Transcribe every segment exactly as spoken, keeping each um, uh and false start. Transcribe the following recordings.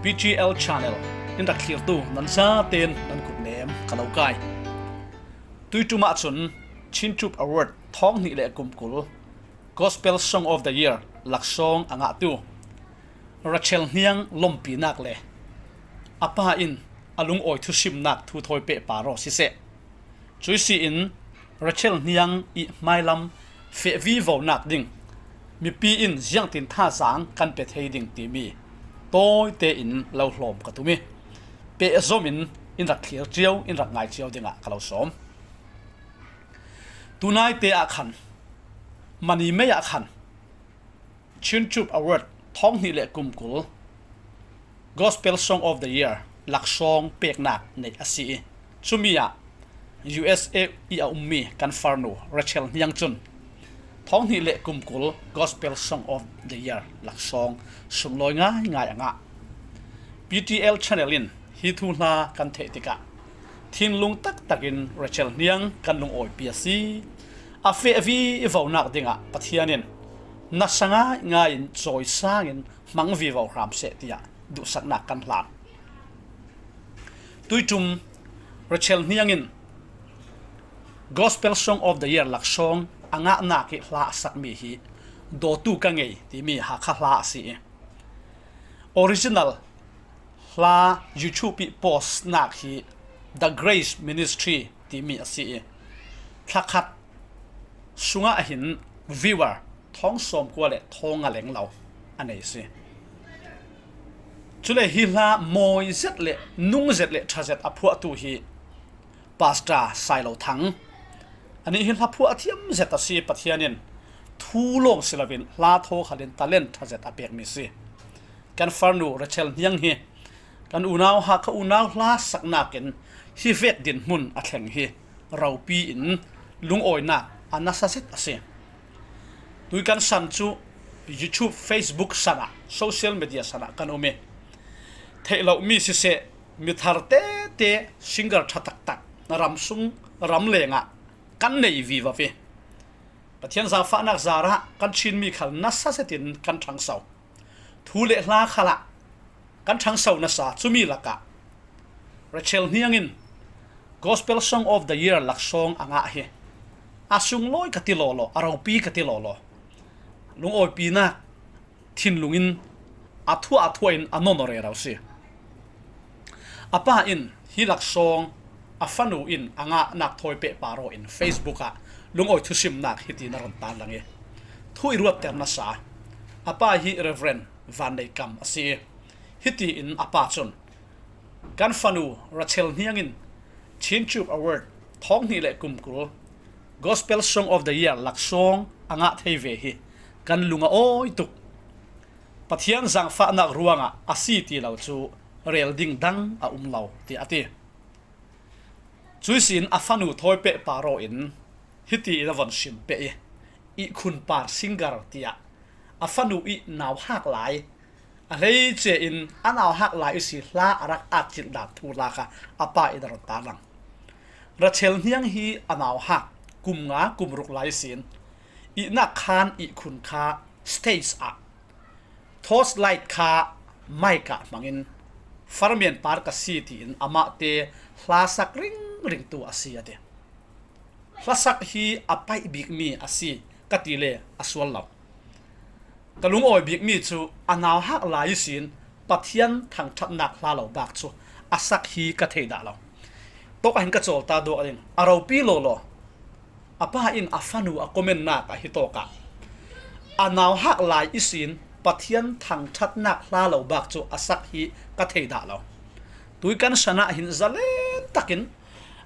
P G L Channel in rak thlirtu nan zaten nan kut nem ka lo kai. Tuiṭum ah cun Chin Tube Award thawng hnih le kum kul Gospel Song of the Year laksawng a ngahtu Rachel Hniang lawmpinak le a pa in a lungawi thusimnak thu thawi pehpar aw siseh, cuih si in Rachel Hniang ih hmailam feh vivonak ding mipi in ziangtin thazaang kan pe thei ding timi tawite in lo hlawm ka tum i, pehzom in in rak thlir cio, in rak ngai cio dingah ka lo sawm. Tunaite ah khan, mani mei ah khan Chin Tube Award thawng hnih le kum kul Gospel Song of the Year laksawng peknak neih a si i, cumi ah U S A i a ummi kan farnu Rachel Hniang cun thawng hnih le kum kul Gospel Song of the Year laksawng sunglawi ngaingai a ngah. P T L Channel in hi thu hla kan theih tikah thinlung taktakin Rachel Hniang kan lungawipi a si. A feh vivonak dingah Pathian in nasa ngaingai in cawisang in hmang vivo hram seh tiah duhsaknak kan hlan. Tuiṭum Rachel Hniang in Gospel Song of the Year laksawng a ngahnak ih hla a sakmi hi Dawtu Ka Ngei timi Hakha hla a si i, original hla YouTube ih postnak hi The Grace Ministry timi a si i, thlakhat sungah hin viewer thawng sawmkua le thawng nga lenglo a nei si. Cule hi hla mawi zet le nung zet le ṭha zet a phuahtu hi Pastor Sailo Thang. Anih hi hla phuah a thiam zet a si. Pathian in thu lawng si loin hla thaw khalin talent ṭha zet a pekmi si. Kan farnu Rachel Hniang hi kan unau Hakha unau hla saknak in hi vek dinhmun a thleng hi ropi in lungawinak a nasa zet a si. Tui kan san cu YouTube, Facebook san ah, social media san ah kan um i, theih lomi siseh, mi thar tete, singer ṭha taktak, ram sung ram lengah kan nei vivo i, Pathian zaangfahnak zarah kan Chinmi khal nasa zetin kan ṭhangso. Thu le hla khalah kan ṭhangso nasa, cumi lakah Rachel Hniang in Gospel Song of the Year laksawng a ngah hi a sunglawi ka ti lawlaw, a ropi ka ti lawlaw. Lungawipinak thinlung in a thuah a thuah in a nawn aw rero si. A pa in hi laksawng a fanu in a ngahnak thawi pehpar aw in Facebook ah lungawi thusimnak hiti na run tarlang i, thu i ruatter nasa. A pa hi Reverend Van Nei Kam a si i, hiti in a pa cun, kan fanu Rachel Hniang in Chin Tube Award thawng hnih le kum kul Gospel Song of the Year laksawng a ngah thei ve hi kan lung a awi tuk. Pathian zaangfahnak ruangah a si ti lo cu rel ding dang a um lo, tiah a ti. Cuih sin a fanu thawi pehpar aw in hiti in a von sim peh i, ihkhun par singer tiah a fanu ih nauhak lai a hleice in a nauhak lai ihsin hla a rak at cilh dan thu hla kha a pa in a run tarlang. Rachel Hniang hi a nauhak kum nga kum ruk lai ihsin ihnak khaan ihkhun kha stage ah torch light kha mic ah hmangin farmian par ka si tiin amahte hlasak ringringtu a si a ti. Hlasak hi a paih bikmi a si ka ti le a sual lo. Ka lungawi bikmi cu a nauhak lai ihsin Pathian thangṭhatnak hla lo bak cu a sak hi ka thei dah lo. Tawk ahhin ka cawlta dawh ding a ropi lawlaw. A pa in a fanu a commentnak a hi tawkah a nauhak lai ihsin Pathian thangṭhatnak hla lo bak cu a sak hi ka thei dah lo. Tui kan san ah hin zalen takin,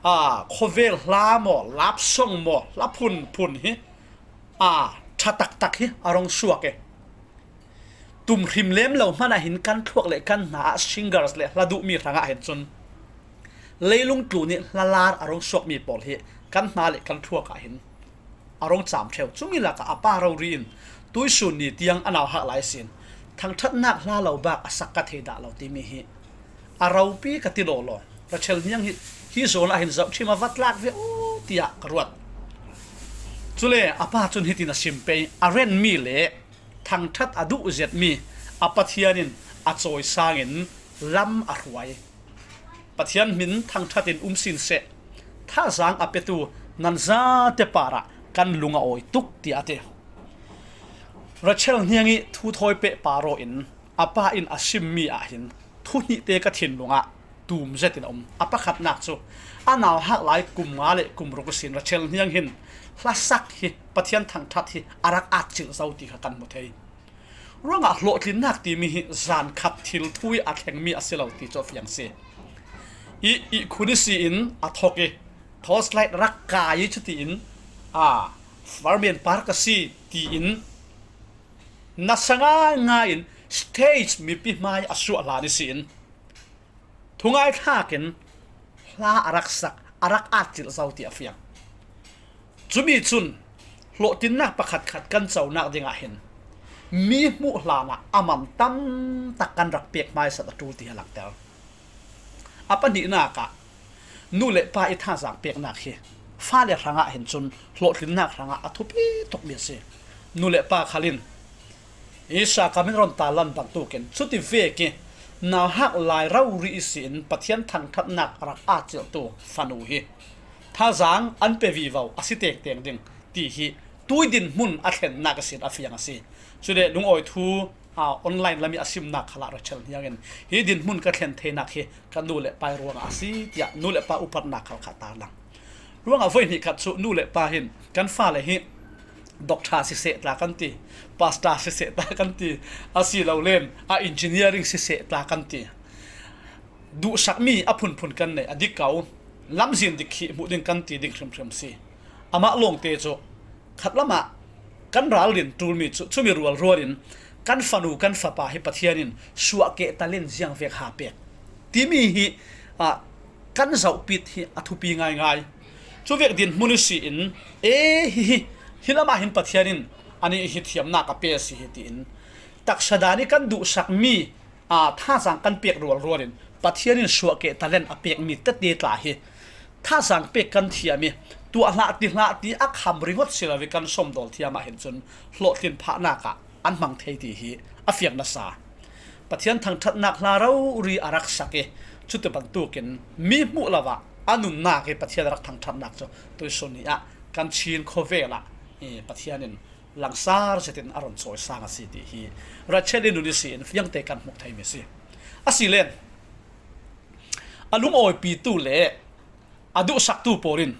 aa, khawvel hla maw, love song maw, hla phunphun hi, aa, ṭha taktak hi a rung suak i, tum hrim lem lo hmanh ah hin kan thluak le kan hna ah singers le hla duhmi hrangah hin cun leilung tlun i hlalar a rung suakmi pawl hi kan hna le kan thluak ah hin a rung cam ṭheu. Cumi lakah a pa rori in tuisun ni tiang a nauhak lai sin thangṭhatnak hla lo bak a sak ka thei dah lo timi hi a ropi ka ti lawlaw. Rachel Hniang hi hi zawn ah hin zohṭhim a va tlak ve aw tiah ka ruat. Cule a pa cun hitin a sim pei, a renmi le thangṭhat a duh zetmi a Pathian in a cawisang in lam a hruai. Pathian hmin thangṭhatin um sin seh, thazaang a petu nan zate parah kan lung a awi tuk, tiah a ti. Rachel Hniang ih thu thawi peh par aw in a pa in a simmi ah hin thu hnihte ka thinlung ah tum zetin a um. A pakhatnak cu a nauhak lai kum nga le kum ruk ihsin Rachel Hniang hin hlasak hi, Pathian thangṭhat hi a rak at cilh zo ti kha kan hmu thei. Ruangah hlawhtlinnak timi hi zan khat thil thu ih a thlengmi a si lo ti cu a fiang si. Ih, ihkhun ihsi in a thok ih torchlight rak kai ih cutiin, a, farmen par ka si tiin nasa ngaingai in stage mipi hmai a suah hlan ihsi in thungai thlak in hla a rak sak, a rak at cilh zo ti a fiang. Cumi cun hlawhtlinnak pakhatkhat kan conak dingah hin mi hmuh hlanah a man tamtak kan rak pek hmaisat a ṭul ti a langter. A pahnihnak ah nu le pa ih thazaang peknak hi fale hrangah hin cun hlawhtlinnak hrangah a thupi tukmi a si. Nu le pa khal in Isa ka min ron tarlan bantukin cuti vek ih nauhak lai rori ihsin Pathian thangṭhatnak rak at cilhtu fanu hi thazaang an pe vivo a si tengteng ding ti hi tui dinhmun a thlennak ihsin a fiang a si. Cule lungawi thu, aa, online lam ih a simnak khalah Rachel Hniang in hi dinhmun ka thlen theinak hi ka nu le pa ih ruangah a si, tiah nu le pa upatnak khal kha tarlang. Ruangah voi hnih khat cu nu le pa hin kan fale hi doctor siseh tla kan ti, pastor siseh tla kan ti, asilole a engineering siseh tla kan ti. Duhsakmi a phunphun kan nei, a dik ko, lamzin dik khi hmuh ding kan ti ding hrimhrim si. Amah lawngte cu khatlamah kan ralrin ṭulmi cu, cumi rualrual in kan fanu kan fapa hi Pathian in suahkeh talent ziangvek ha pek timi hi, ah, kan zohpit hi a thupi ngaingai. Cuvek dinhmun ihsi in, e, hi, hi, hi lamah hin Pathian in anih hi thiamnak a pe a si hi tiin taksa dan ih kan duhsakmi, aa, thazaang kan pek rualrual in Pathian in suahkeh talent a pekmi tete tla hi thazaang pek kan thiam ih tuah hlah ti hlah ti a kham ringawt si lo ih kan sawmdawl thiam ah hin cun hlawhtlin phahnak ah an hmang thei ti hi a fiang nasa. Pathian thangṭhatnak hla rori a rak sak ih cuti bantukin mi hmuh lo ah a nunnak ih Pathian a rak thangṭhatnak cu tuihsun ni ah kan Chin khawvel ah, ih, Pathian in langsar zetin a run cawisang a si ti hi Rachel ih nun ihsi in fiangte kan hmuh theimi a si. Asilen a lungawipitu le a duhsaktu pawl in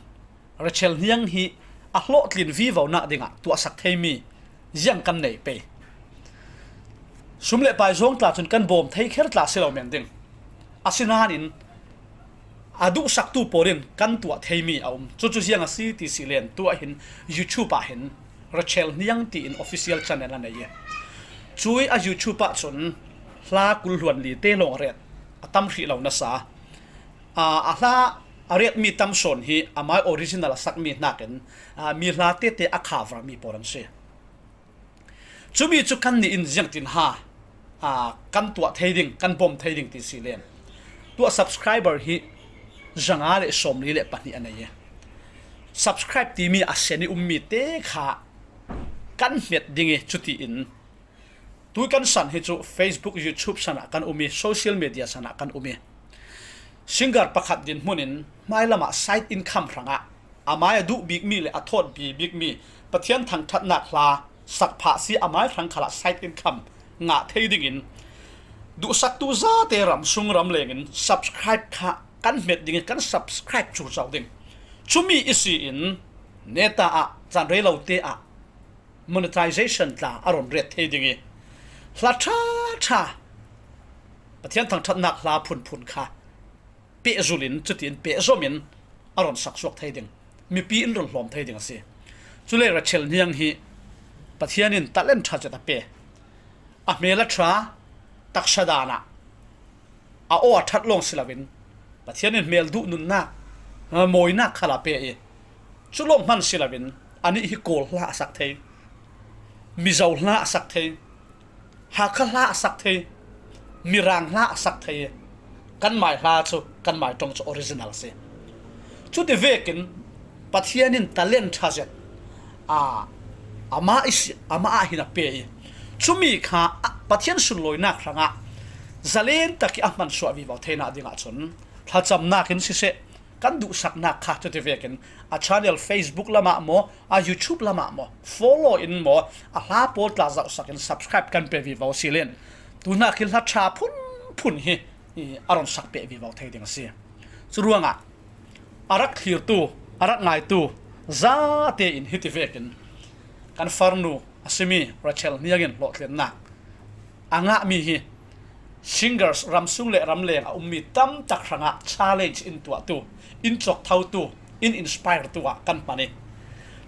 Rachel Hniang hi a hlawhtlin vivonak dingah tuahsak theimi ziang kan nei pei. Sum le pai zawng tla cun kan bawm thei kher tla si lo men ding. Asinain a duhsaktu pawl in kan tuah theimi a um. Cucu ziang a si ti si len, tuah hin YouTube ah hin Rachel Hniang tiin official channel a nei ih, cui a YouTube ah cun hla kul hluan li te lawng a ret, a tam hrih lo nasa. Aa, a hla a retmi tam sawn hi amai original a sakmi hnakin, aa, mi hla tete a cover mi pawl an si. Cumi cu kannih in ziangtin ha, aa, kan tuah thei ding, kan bawm thei ding ti si len. Tuah subscriber hi zanga le sawmli le pahnih a nei ih subscribe timi a sen ih ummi te kha kan hmet ding ih cutiin tui kan san hi cu Facebook, YouTube san ah kan um ih social media san ah kan um ih singer pakhat dinhmun in hmailam ah side income hrangah amai a duh bikmi le a thawt bi bikmi Pathian thangṭhatnak hla sak phah si, amai hrang khalah side income ngah thei dingin duhsaktu zate ram sung ram lengin subscribe kha kan hmet ding ih kan subscribe cuco ding. Cumi ihsi in neta ah, caan rei lote ah monetization tla a run ret thei ding ih hla ṭha ṭha Pathian thangṭhatnak hla phunphun kha pehzulh in, cutiin pehzom in a run saksuak thei ding, mipi in run hlawm thei ding a si. Cule Rachel Hniang hi Pathian in talent ṭha zet a pe. A hmel a ṭha, taksa dan ah a aw a ṭhat lawng si loin Pathian in hmel duh nunnak, a, mawinak khal a pe ih cu lawng hman si loin anih hi Kawl hla a sak thei, Mizo hla a sak thei, Hakha hla a sak thei, Mirang hla a sak thei. Kanmai hla cu, kanmai ṭong cu original a si. Cuti vekin Pathian in talent ṭha zet, aa, amah ihsi, amah ah hin a pe ih cumi kha, a, Pathian sunlawinak hrangah zalen tak i a hmansuah vivo theihna dingah cun thlacamnak in siseh, kan duhsaknak kha cuti vekin a channel Facebook lamah maw, a YouTube lamah maw, follow in maw, a hla pawl tla zohsak in subscribe kan pe vivo si len, tuhnak hi hla ṭha phunphun hi i a ron sak peh vivo thei ding a si. Curuangah a rak thlirtu, a rak ngaitu zate in hiti vekin kan farnu a simi Rachel Hniang in hlawhtlinnak a ngahmi hi singers, ramsung le ramleng a ummi tamtak hrangah challenge in tuahtu, in cawkthotu, in inspire tu ah kan hman i,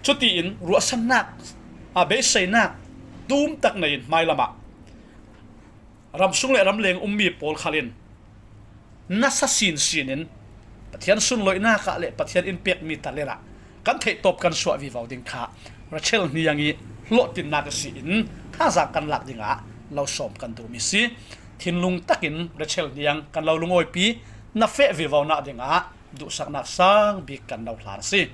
cutiin ruahsannak, a beiseinak tumtak nei in hmailamah ramsung le ramleng ummi pawl khalin nasa sinsin in Pathian sunloihnak ah le Pathian in pekmi talent ah kan theihtawp kan suah vivo ding kha Rachel Hniang i hlawhtlinnak a si in thazaang kan lak dingah lo sawm kan duhmi si. Thinlung takin Rachel Hniang kan lo lungawipi na feh vivonak dingah duhsaknak sang bik kan lo hlan a si.